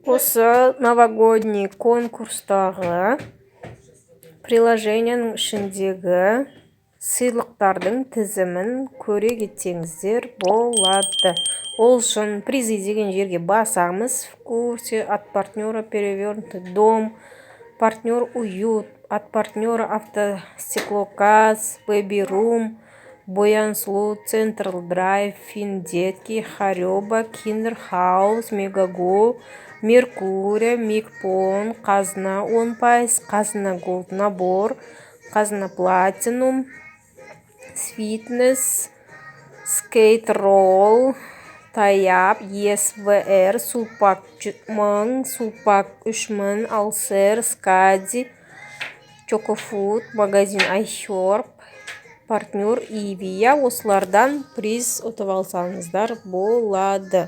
Осы новогодний конкурстағы приложениенің ішіндегі сыйлықтардың тізімін көре кетсеңіздер болады. Ол үшін «Призы» деген жерге басамыз. В курсе: от партнера «Перевернутый дом», партнер «Уют», от партнера «Автостеклоказ», Бэби Рум, Боян Сұлу, Централ Драйв, Финдетки, Хареба, Киндер Хаус, Мегаго, Меркурия, Микпон, Қазына 10%, Қазына Голд набор, Қазына Платинум, Фитнес, Скейт Ролл, Таяп, ЕСВР, Сулпак 1000, Сулпак 3000, Алсер, Скади, Чокофуд, магазин Айхерб, партнер Ивия. Осылардан приз ұтып алсаңыздар болады.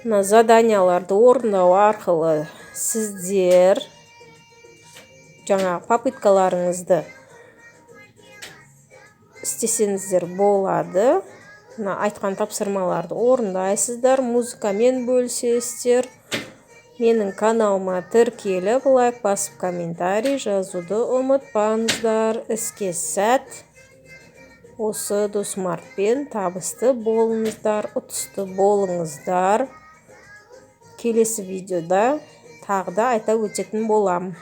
Мына заданияларды орындау арқылы сіздер жаңағы попыткаларыңызды істесеңіздер болады. Мына айтқан тапсырмаларды орындайсыздар, музыкамен бөлісесіздер. Менің каналыма тіркеліп, лайк басып, комментарий жазуды ұмытпаңыздар. Іске сәт! Осы Досмартпен табысты болыңыздар, ұтысты болыңыздар. Келесі видеода тағы да айта өтетін боламын.